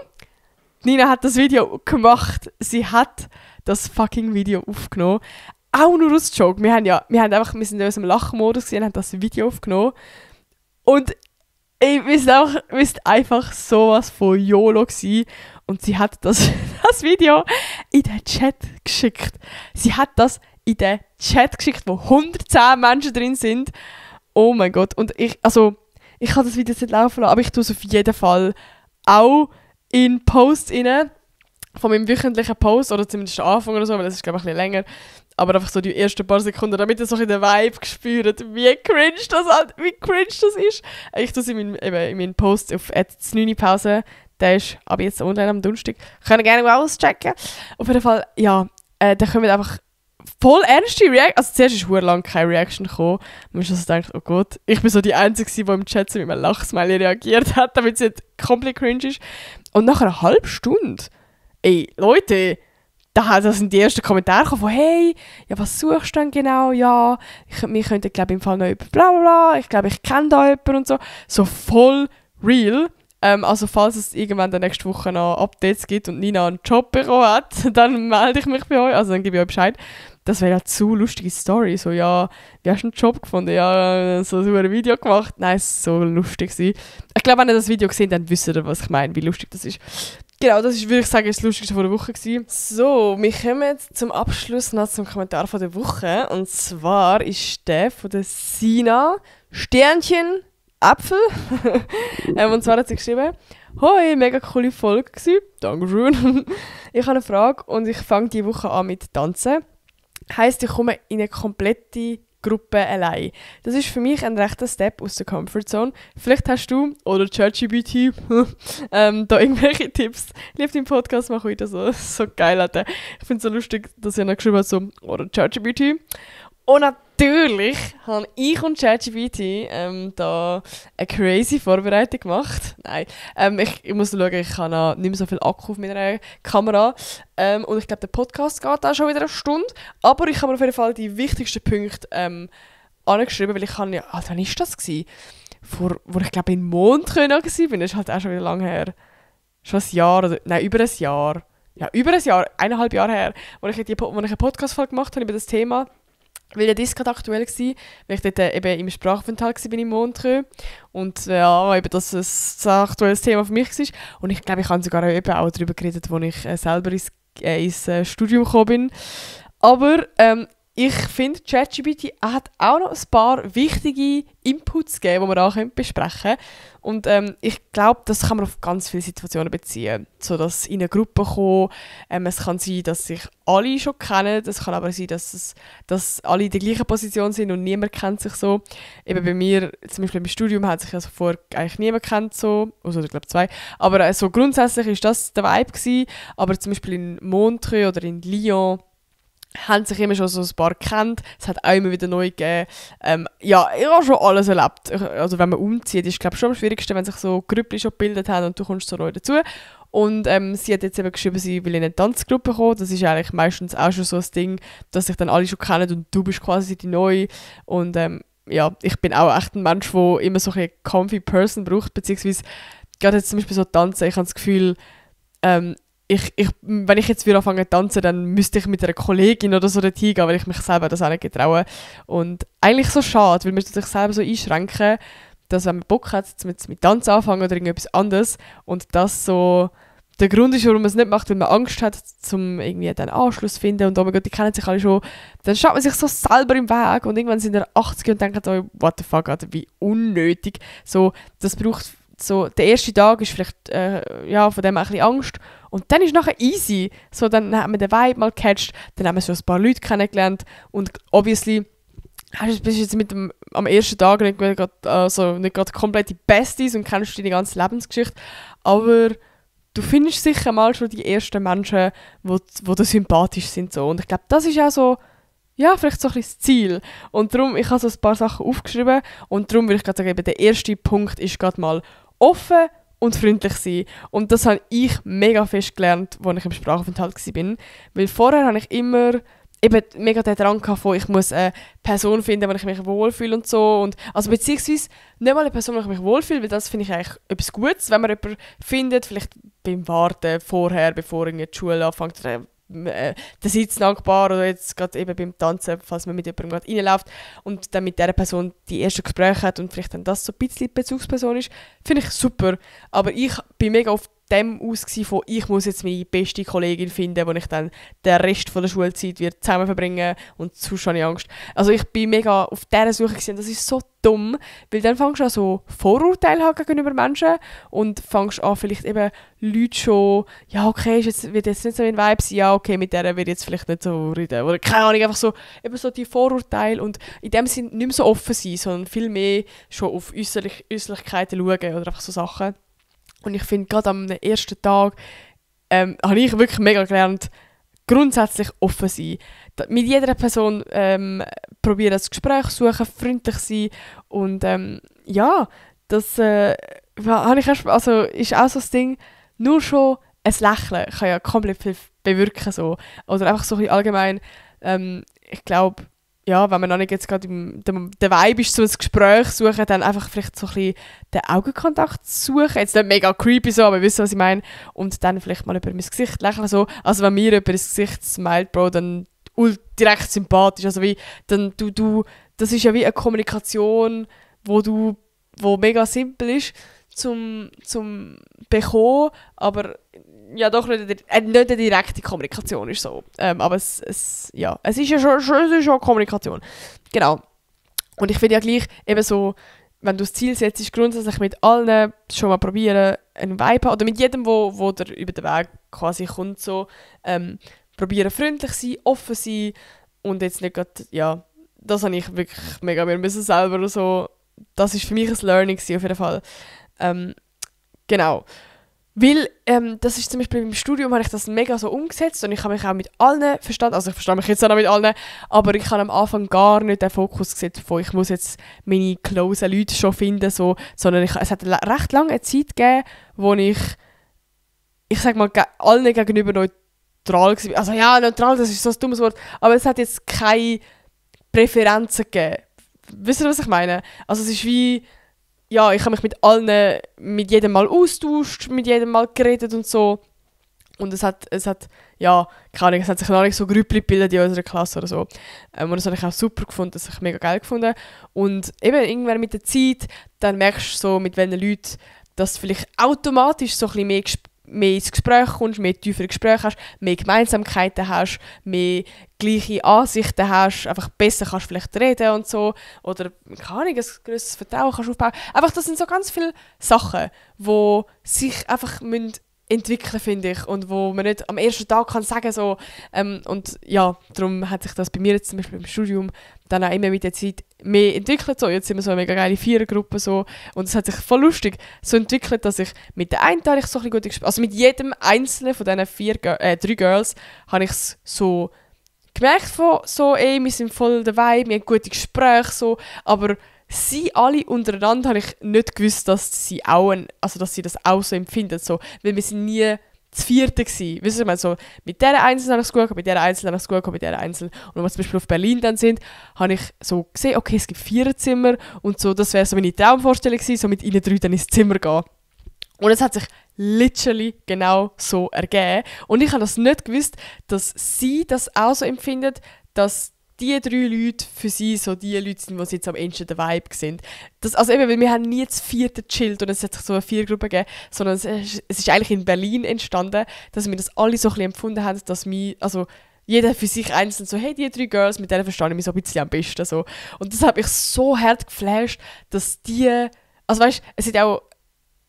Nina hat das Video gemacht. Sie hat das fucking Video aufgenommen. Auch nur aus Joke. Wir sind in unserem Lachmodus und haben das Video aufgenommen. Und wir sind einfach sowas von YOLO gewesen. Und sie hat das Video in den Chat geschickt. Sie hat das in den Chat geschickt, wo 110 Menschen drin sind. Oh mein Gott. Und ich kann das Video jetzt nicht laufen lassen, aber ich tue es auf jeden Fall auch in Post rein, von meinem wöchentlichen Post, oder zumindest am Anfang oder so, weil das ist, glaube ich, ein bisschen länger. Aber einfach so die ersten paar Sekunden, damit ihr so in den Vibe spürt, wie cringe das ist. Ich tue es in meinen Post auf @9pause. Der ist ab jetzt online am Donnerstag. Könnt ihr gerne mal auschecken. Auf jeden Fall, ja, da kommen einfach voll ernste Reaction. Also zuerst ist verdammt lang keine Reaction gekommen. Man muss also denken, oh Gott, ich bin so die Einzige, die im Chat so mit einem Lachsmiley reagiert hat, damit es nicht komplett cringe ist. Und nach einer halben Stunde, ey, Leute, da sind die ersten Kommentare gekommen von «Hey, ja, was suchst du denn genau? Ja, wir könnten, glaube ich, im Fall noch über bla bla bla. Ich glaube, ich kenne da jemanden» und so. So voll real. Also falls es irgendwann der nächste Woche noch Updates gibt und Nina einen Job bekommen hat, dann melde ich mich bei euch. Also dann gebe ich euch Bescheid. Das wäre ja zu lustige Story. So, ja, wie hast du einen Job gefunden? Ja, so ein Video gemacht. Nein, es war so lustig. Ich glaube, wenn ihr das Video gesehen habt, dann wisst ihr, was ich meine, wie lustig das ist. Genau, das ist, würde ich sagen, das Lustigste von der Woche gewesen. So, wir kommen zum Abschluss noch zum Kommentar von der Woche. Und zwar ist der von der Sina Sternchen Apfel. Und zwar hat sie geschrieben: «Hoi, mega coole Folge gewesen. Dankeschön. Ich habe eine Frage und ich fange diese Woche an mit Tanzen. Heisst, ich komme in eine komplette Gruppe allein. Das ist für mich ein rechter Step aus der Comfortzone. Vielleicht hast du oder ChatGPT da irgendwelche Tipps. Ich liebe den Podcast, mache ich wieder so geil. Alter. Ich finde es so lustig, dass ihr noch geschrieben habt, so, oder ChatGPT. Und natürlich habe ich und ChatGPT da eine crazy Vorbereitung gemacht. Nein, ich muss schauen, ich habe noch nicht mehr so viel Akku auf meiner Kamera. Und ich glaube, der Podcast geht auch schon wieder eine Stunde. Aber ich habe mir auf jeden Fall die wichtigsten Punkte angeschrieben, weil ich habe ja, wann war das gewesen? Wo ich glaube in den Mond war, das ist halt auch schon wieder lange her. Schon ein Jahr, oder, nein, über ein Jahr. Ja, über ein Jahr, 1,5 Jahre her, wo ich eine Podcast-Folge gemacht habe über das Thema. Weil ja das gerade aktuell war, weil ich dort eben im Sprachaufenthalt war im Montreux. Und ja, eben das ein aktuelles Thema für mich war. Und ich glaube, ich habe sogar eben auch darüber geredet, als ich selber ins Studium gekommen bin. Aber ich finde, ChatGPT hat auch noch ein paar wichtige Inputs gegeben, die wir auch besprechen können. Und ich glaube, das kann man auf ganz viele Situationen beziehen. So, dass in eine Gruppe kommen, es kann sein, dass sich alle schon kennen, es kann aber sein, dass alle in der gleichen Position sind und niemand kennt sich so. Eben bei mir, zum Beispiel im Studium, hat sich also vorher eigentlich niemand kennt, so, also ich glaube 2. Aber so grundsätzlich war das der Vibe gewesen. Aber zum Beispiel in Montreux oder in Lyon haben sich immer schon so ein paar gekannt. Es hat auch immer wieder neu gegeben. Ja, ich habe schon alles erlebt. Also wenn man umzieht, ist es schon am schwierigsten, wenn sich so Grüppli schon gebildet haben und du kommst so neu dazu. Und sie hat jetzt eben geschrieben, sie will in eine Tanzgruppe kommen. Das ist eigentlich meistens auch schon so ein Ding, dass sich dann alle schon kennen und du bist quasi die Neue. Und ja, ich bin auch echt ein Mensch, der immer so eine comfy Person braucht, beziehungsweise gerade jetzt zum Beispiel so tanzen, ich habe das Gefühl, wenn ich jetzt wieder anfange zu tanzen, dann müsste ich mit einer Kollegin oder so dorthin gehen, weil ich mich selber das auch nicht getraue. Und eigentlich so schade, weil man sich selber so einschränken, dass wenn man Bock hat, mit Tanzen anfangen oder irgendetwas anderes und das so der Grund ist, warum man es nicht macht, weil man Angst hat, um irgendwie den Anschluss zu finden und oh mein Gott, die kennen sich alle schon, dann steht man sich so selber im Weg und irgendwann sind wir 80 und denken so, what the fuck, Alter, wie unnötig. So, das braucht so, der erste Tag ist vielleicht ja, von dem auch ein bisschen Angst und dann ist nachher easy. So, dann hat man den Vibe mal gecatcht, dann haben wir schon ein paar Leute kennengelernt und obviously bist du jetzt am ersten Tag nicht gerade komplett die Besties und kennst deine ganze Lebensgeschichte, aber du findest sicher mal schon die ersten Menschen, die dir sympathisch sind. So. Und ich glaube, das ist auch so, ja, vielleicht so ein bisschen das Ziel. Und darum, ich habe so ein paar Sachen aufgeschrieben und darum würde ich gerade sagen, eben, der erste Punkt ist gerade mal offen und freundlich sein. Und das habe ich mega fest gelernt, als ich im Sprachaufenthalt war. Weil vorher habe ich immer eben mega den Drang gehabt, ich muss eine Person finden, wo ich mich wohlfühle und so. Und, also beziehungsweise nicht mal eine Person, wo ich mich wohlfühle, weil das finde ich eigentlich etwas Gutes, wenn man jemanden findet, vielleicht beim Warten vorher, bevor die Schule anfängt, der Sitznachbar oder jetzt gerade eben beim Tanzen, falls man mit jemandem gerade reinläuft und dann mit dieser Person die ersten Gespräche hat und vielleicht dann das so ein bisschen Bezugsperson ist, finde ich super. Aber ich bin mega oft dem aus von ich muss jetzt meine beste Kollegin finden, wo ich dann den Rest von der Schulzeit wird zusammen verbringen und sonst habe ich Angst. Also ich bin mega auf dieser Suche gewesen, und das ist so dumm, weil dann fängst du an so Vorurteile haben gegenüber Menschen und fängst an vielleicht eben Leute schon, ja okay, wird jetzt nicht so ein Vibe sein, ja okay, mit der wird jetzt vielleicht nicht so reden oder keine Ahnung, einfach so, eben so die Vorurteile und in dem Sinne nicht mehr so offen sein, sondern viel mehr schon auf Äußerlichkeiten schauen oder einfach so Sachen. Und ich finde, gerade am ersten Tag habe ich wirklich mega gelernt, grundsätzlich offen sein. Mit jeder Person probieren, das Gespräch suchen, freundlich sein. Und ja, das habe ich erst, also ist auch so das Ding, nur schon ein Lächeln kann ja komplett viel bewirken. So. Oder einfach so ein bisschen allgemein, ich glaube, ja, wenn man noch nicht jetzt gerade der Vibe ist, so ein Gespräch suchen, dann einfach vielleicht so ein bisschen den Augenkontakt suchen. Jetzt nicht mega creepy so, aber ihr wisst, was ich meine. Und dann vielleicht mal über mein Gesicht lächeln. So. Also wenn mir über das Gesicht smilet, Bro, dann direkt sympathisch. Also wie, dann das ist ja wie eine Kommunikation, wo mega simpel ist zum bekommen, aber ja doch nicht eine direkte Kommunikation ist so. Aber es ist ja schon Kommunikation. Genau. Und ich finde ja gleich eben so, wenn du das Ziel setzt, ist grundsätzlich mit allen schon mal probieren, einen Vibe haben. Oder mit jedem, wo der über den Weg quasi kommt, so, probieren freundlich sein, offen sein und jetzt nicht gerade, ja, das habe ich wirklich mega mir müssen selber so, das ist für mich ein Learning gewesen, auf jeden Fall. Genau. Weil, das ist zum Beispiel im Studium, habe ich das mega so umgesetzt und ich habe mich auch mit allen verstanden, also ich verstehe mich jetzt auch noch mit allen, aber ich habe am Anfang gar nicht den Fokus gesetzt, von ich muss jetzt meine closen Leute schon finden, so, sondern es hat recht lange eine Zeit gegeben, wo ich sage mal, allen gegenüber neutral war. Also ja, neutral, das ist so ein dummes Wort, aber es hat jetzt keine Präferenzen gegeben. Wisst ihr, was ich meine? Also es ist wie, ja, ich habe mich mit jedem Mal austauscht, mit jedem Mal geredet und so. Und es hat ja, keine Ahnung, es hat sich noch nicht so Grüppli gebildet in unserer Klasse oder so. Und das habe ich auch super gefunden, das habe ich mega geil gefunden. Und eben irgendwann mit der Zeit, dann merkst du so, mit welchen Leuten, dass du vielleicht automatisch so ein bisschen mehr ins Gespräch kommst, mehr tiefere Gespräche hast, mehr Gemeinsamkeiten hast, mehr gleiche Ansichten hast, einfach besser kannst vielleicht reden und so. Oder, keine Ahnung, ein grösseres Vertrauen kannst aufbauen. Einfach, das sind so ganz viele Sachen, die sich einfach entwickeln, finde ich, und wo man nicht am ersten Tag kann sagen so, und ja, darum hat sich das bei mir jetzt zum Beispiel im Studium dann auch immer mit der Zeit mehr entwickelt, so, jetzt sind wir so eine mega geile Vierergruppe so, und es hat sich voll lustig so entwickelt, dass ich mit der einen Teil so ein bisschen gut, also mit jedem einzelnen von diesen 3 Girls habe ich es so gemerkt von so, wir sind voll dabei, wir haben gute Gespräche so, aber sie alle untereinander habe ich nicht gewusst, dass sie das auch so empfinden. So. Weil wir sind nie das Vierte gewesen. Weißt du, so, mit dieser Einzelnen habe ich es gut gehabt, mit dieser Einzelnen habe ich es gut gehabt, mit dieser Einzelnen. Und wenn wir zum Beispiel auf Berlin dann sind, habe ich so gesehen, okay, es gibt 4 Zimmer und so, das wäre so meine Traumvorstellung gewesen, so mit ihnen 3 dann ins Zimmer gehen. Und es hat sich literally genau so ergeben. Und ich habe das nicht gewusst, dass sie das auch so empfindet, dass die 3 Leute für sie so die Leute sind, die jetzt am ehesten der Vibe sind. Also eben, weil wir haben nie das 4. gechillt und es hat sich so eine 4-Gruppe gegeben, sondern es ist eigentlich in Berlin entstanden, dass wir das alle so ein bisschen empfunden haben, dass also jeder für sich einzeln so, hey, die 3 Girls, mit denen verstehe ich mich so ein bisschen am besten. So. Und das hat mich so hart geflasht, dass also weißt du, es hätte auch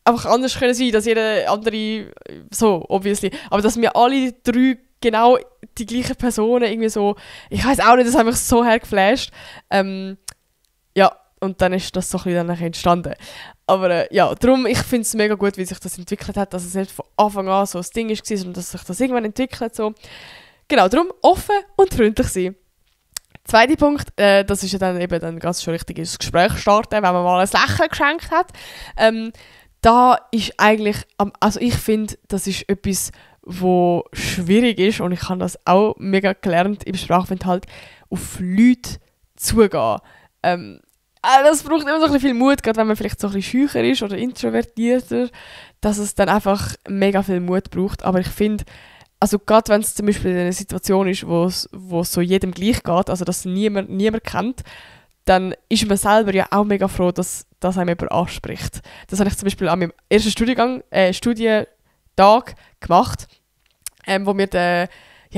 einfach anders können sein, dass jeder andere, so, obviously, aber dass wir alle 3 genau die gleichen Personen irgendwie so, ich weiß auch nicht, das hat mich so geflasht. Ja, und dann ist das so ein bisschen dann entstanden. Aber ja, darum, ich finde es mega gut, wie sich das entwickelt hat, dass es nicht von Anfang an so ein Ding war, sondern dass sich das irgendwann entwickelt. So. Genau, darum offen und freundlich sein. Zweiter Punkt, das ist ja dann eben dann ganz schon richtig ins Gespräch starten, wenn man mal ein Lächeln geschenkt hat. Da ist eigentlich, also ich finde, das ist etwas, wo schwierig ist, und ich habe das auch mega gelernt im Sprachaufenthalt, auf Leute zugehen. Das braucht immer so ein bisschen viel Mut, gerade wenn man vielleicht so ein bisschen schücher ist oder introvertierter, dass es dann einfach mega viel Mut braucht. Aber ich finde, also gerade wenn es zum Beispiel in einer Situation ist, wo es so jedem gleich geht, also dass niemand kennt, dann ist man selber ja auch mega froh, dass einem jemand anspricht. Das habe ich zum Beispiel an meinem ersten Studientag Tag gemacht, wo wir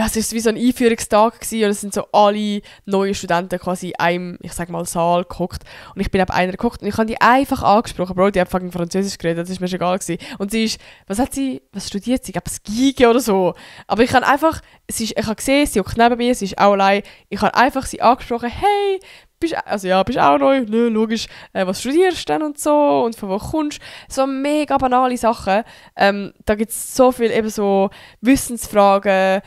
es war wie so ein Einführungstag gewesen, und es sind so alle neuen Studenten quasi in einem, ich sag mal, Saal gehockt. Und ich bin neben einer gehockt und ich habe die einfach angesprochen. Bro, die hat fucking Französisch geredet, das ist mir schon egal gewesen. Und sie ist, was studiert sie? Ich glaube, Skige oder so. Aber ich habe einfach, ich habe gesehen, sie hockt neben mir, sie ist auch allein. Ich habe einfach sie angesprochen, hey, bist auch neu? Nö, logisch. Was studierst du denn und so? Und von wo kommst du? So mega banale Sachen. Da gibt es so viel eben so Wissensfragen,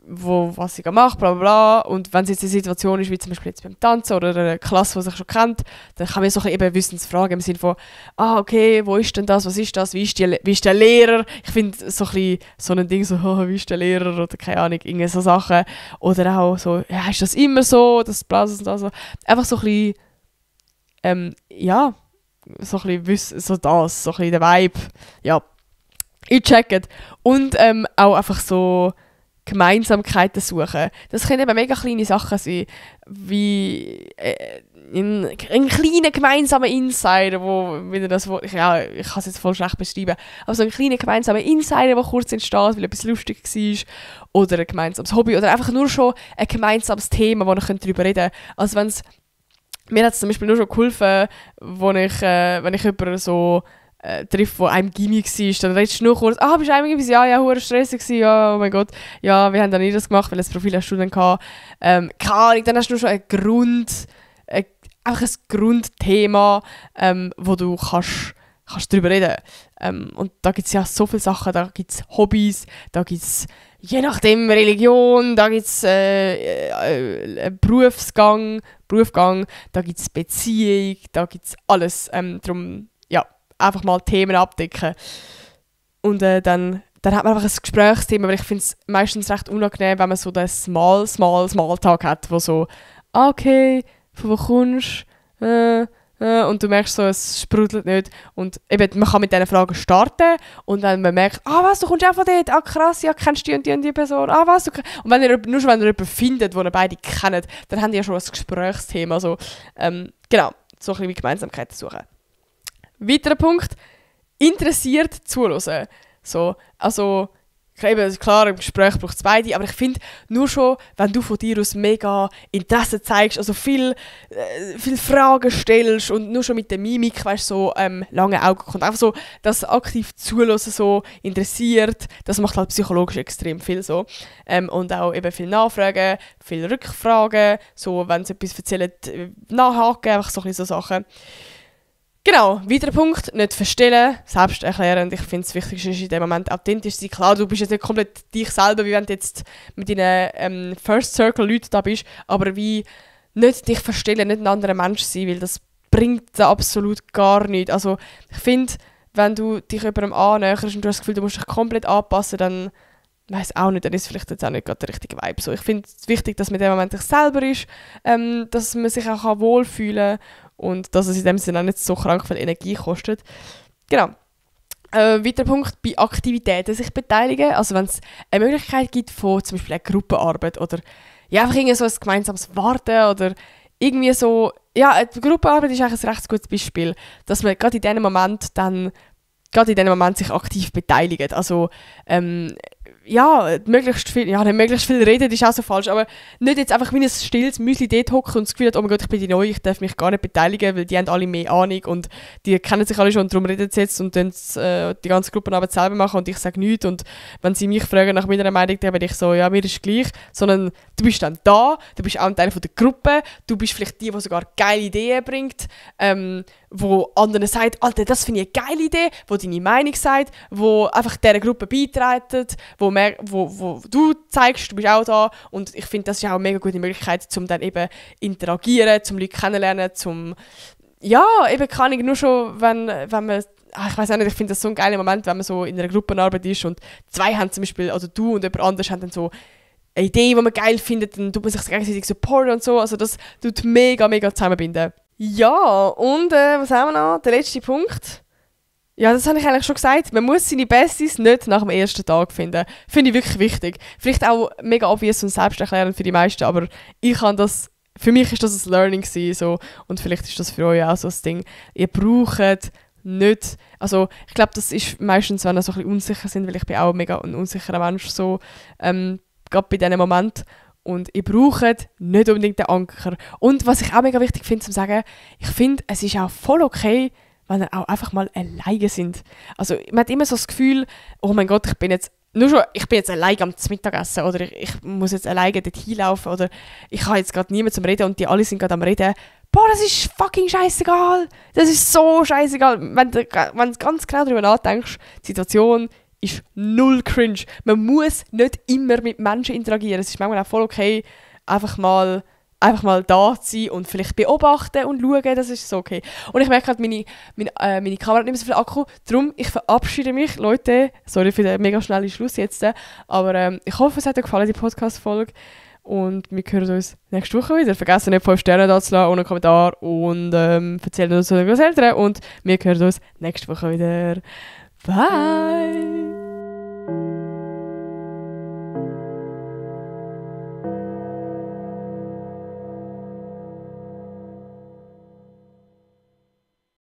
was ich mache, bla bla bla. Und wenn es jetzt eine Situation ist, wie zum Beispiel jetzt beim Tanzen oder eine Klasse, die sich schon kennt, dann kann man so eben Wissensfragen im Sinne von, okay, wo ist denn das, was ist das, wie ist der Lehrer? Ich finde so ein Ding so, wie ist der Lehrer oder keine Ahnung, irgendwie so Sachen. Oder auch so, ja, ist das immer so, das Blasen und das so. Einfach so ein bisschen, so ein bisschen so das, so ein bisschen der Vibe, ja. Ich checke. Und auch einfach so Gemeinsamkeiten suchen. Das können eben mega kleine Sachen sein, wie ein kleiner gemeinsamer Insider, ich kann es jetzt voll schlecht beschreiben, aber so ein kleiner gemeinsamer Insider, der kurz entsteht, weil etwas lustig war, oder ein gemeinsames Hobby, oder einfach nur schon ein gemeinsames Thema, wo wir darüber reden können. Also mir hat es zum Beispiel nur schon geholfen, wenn ich jemanden so trifft, der einem Gimmi war, dann redest du nur kurz, bist du eigentlich ja, hure stressig gewesen, ja, oh mein Gott, ja, wir haben dann nicht das gemacht, weil das Profil hast du dann gehabt. Keine Ahnung, dann hast du nur schon einfach ein Grundthema, wo du kannst darüber reden. Und da gibt es ja so viele Sachen, da gibt es Hobbys, da gibt es je nachdem Religion, da gibt es Berufsgang, da gibt es Beziehung, da gibt es alles. Darum, ja, einfach mal Themen abdecken. Und dann hat man einfach ein Gesprächsthema, weil ich finde es meistens recht unangenehm, wenn man so den Smalltalk hat, wo so, okay, von wo kommst du? Und du merkst so, es sprudelt nicht. Und eben, man kann mit diesen Fragen starten und dann man merkt, was, du kommst auch von dort, krass, ja, kennst du die und die Person, was, und wenn ihr jemanden findet, den ihr beide kennt, dann habt ihr ja schon ein Gesprächsthema. Also, genau, so ein bisschen wie Gemeinsamkeiten suchen. Weiterer Punkt, interessiert zuhören. So, also, eben, klar, im Gespräch braucht es beide, aber ich finde, nur schon, wenn du von dir aus mega Interesse zeigst, also viel Fragen stellst und nur schon mit der Mimik, weißt so lange Augen kommt, einfach so, das aktiv zuhören, so interessiert, das macht halt psychologisch extrem viel so. Und auch eben viel Nachfragen, viel Rückfragen, so, wenn sie etwas erzählen, nachhaken, einfach so ein bisschen so Sachen. Genau, weiterer Punkt, nicht verstellen, selbsterklärend. Ich finde es wichtig, ist in dem Moment authentisch zu sein. Klar, du bist jetzt nicht komplett dich selber, wie wenn du jetzt mit deinen First Circle Leuten da bist, aber wie nicht dich verstellen, nicht ein anderer Mensch sein, weil das bringt da absolut gar nichts. Also ich finde, wenn du dich jemandem annäherst und du hast das Gefühl, du musst dich komplett anpassen, dann weiss auch nicht, dann ist vielleicht jetzt auch nicht gerade der richtige Vibe. So, ich finde es wichtig, dass man in dem Moment sich selber ist, dass man sich auch wohlfühlen kann und dass es in dem Sinne auch nicht so krank viel Energie kostet. Genau. Weiterer Punkt, bei Aktivitäten sich beteiligen. Also wenn es eine Möglichkeit gibt von zum Beispiel einer Gruppenarbeit oder ja, einfach irgendwie so ein gemeinsames Warten oder irgendwie so, ja, die Gruppenarbeit ist eigentlich ein recht gutes Beispiel, dass man gerade in diesem Moment sich aktiv beteiligt. Also möglichst viel reden ist auch so falsch, aber nicht jetzt einfach wie ein stilles Müsli dort hocken und das Gefühl hat, oh mein Gott, ich bin die Neue, ich darf mich gar nicht beteiligen, weil die haben alle mehr Ahnung und die kennen sich alle schon und darum reden sie jetzt und dann die ganze Gruppenarbeit selber machen und ich sage nichts und wenn sie mich fragen nach meiner Meinung, dann bin ich so, ja, mir ist gleich, sondern du bist dann da, du bist auch ein Teil von der Gruppe, du bist vielleicht die sogar geile Ideen bringt, wo anderen sagt, Alter, das finde ich eine geile Idee, wo deine Meinung sagt, wo einfach dieser Gruppe beiträgt, wo du zeigst, du bist auch da und ich finde, das ist auch eine mega gute Möglichkeit, um dann eben interagieren, zum Leute kennenlernen, eben kann ich nur schon, wenn man, ich weiß auch nicht, ich finde das so ein geiler Moment, wenn man so in einer Gruppenarbeit ist und zwei haben zum Beispiel, also du und jemand anderes haben dann so eine Idee, die man geil findet, dann tut man sich gegenseitig supporten und so, also das tut mega, mega zusammenbinden. Ja, und was haben wir noch? Der letzte Punkt. Ja, das habe ich eigentlich schon gesagt. Man muss seine Besties nicht nach dem ersten Tag finden. Finde ich wirklich wichtig. Vielleicht auch mega obvious und selbsterklärend für die meisten, aber für mich ist das ein Learning gewesen, so. Und vielleicht ist das für euch auch so ein Ding. Ihr braucht nicht, also ich glaube, das ist meistens, wenn wir so ein bisschen unsicher sind, weil ich bin auch mega ein unsicherer Mensch, so, gerade bei diesen Momenten. Und ihr braucht nicht unbedingt den Anker. Und was ich auch mega wichtig finde, zu sagen, ich finde, es ist auch voll okay, wenn ihr auch einfach mal alleine sind. Also man hat immer so das Gefühl, oh mein Gott, ich bin jetzt alleine am Mittagessen oder ich muss jetzt alleine dort hinlaufen oder ich habe jetzt gerade niemanden zum Reden und die alle sind gerade am Reden. Boah, das ist fucking scheißegal. Das ist so scheißegal. Wenn du ganz genau darüber nachdenkst, die Situation ist null cringe. Man muss nicht immer mit Menschen interagieren. Es ist manchmal auch voll okay, einfach mal da zu sein und vielleicht beobachten und schauen, das ist so okay. Und ich merke halt, meine Kamera hat nicht mehr so viel Akku, darum, ich verabschiede mich, Leute, sorry für den mega schnellen Schluss jetzt, aber ich hoffe, es hat euch gefallen, die Podcast-Folge, und wir hören uns nächste Woche wieder. Vergesst nicht, 5 Sterne da zu lassen, ohne Kommentar, und erzählt uns euren Großeltern, und wir hören uns nächste Woche wieder. Bye!